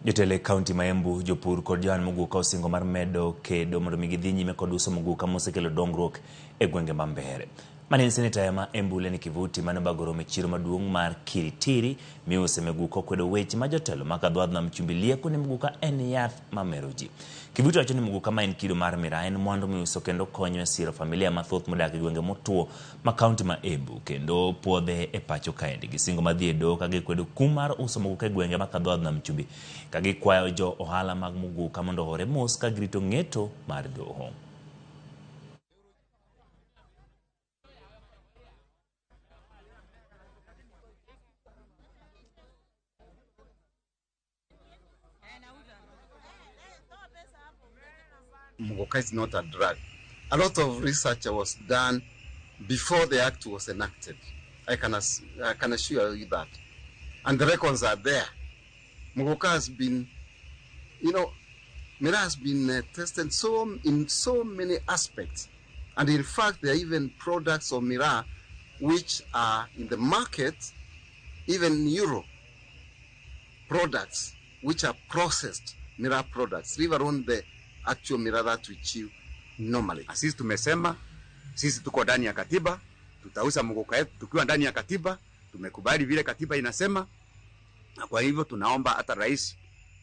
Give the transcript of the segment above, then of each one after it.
Jotelo e kaunti ma Embu, jopur kod johan muguka osingo mar medo kedo mondo mi gidhi nyime kod uso muguka mosekelo dongruok e gwenge ma Mbeere. Mane en seneta ma Embu Lenny Kivuti mane obago romo e chiro maduong' mar Kiritiri miuse muguka okwedo weche ma jotelo ma Kadhwadh Nam Chumbi lieko ni muguka en yath mamero ji. Kivuti wacho ni muguka ma en kido mar miraa en mwandu miuso kendo konyo e siro familia mathoth modak e gwenge motwo ma kaunti ma Embu kendo puodhe e pacho kaendi. Gisingo madhi e doho ka gikwedo kum mar uso muguka e gwenge ma Kadhwadh Nam Chumbi ka gikwayo jo ohala mag muguka mondo ohore mos ka girito ng'eto mar doho. Muguka is not a drug. A lot of research was done before the act was enacted. I can assure you that. And the records are there. Muguka has been, you know, Miraa has been tested in so many aspects. And in fact, there are even products of Miraa which are in the market, even in Europe, products which are processed Miraa products, leave alone the actual Miraa that we chew normally. Na sisi tumesema sisi tuko ndani ya katiba, tutauza muguka yetu tukiwa ndani ya katiba. Tumekubali vile katiba inasema, na kwa hivyo tunaomba hata Rais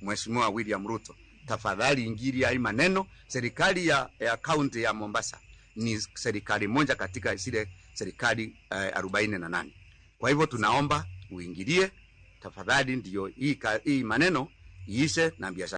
Mheshimiwa William Ruto, tafadhali ingilia hii maneno. Serikali ya kaunti ya Mombasa ni serikali moja katika zile serikali 48. Kwa hivyo tunaomba uingilie tafadhali, ndio hii maneno iishe na biashara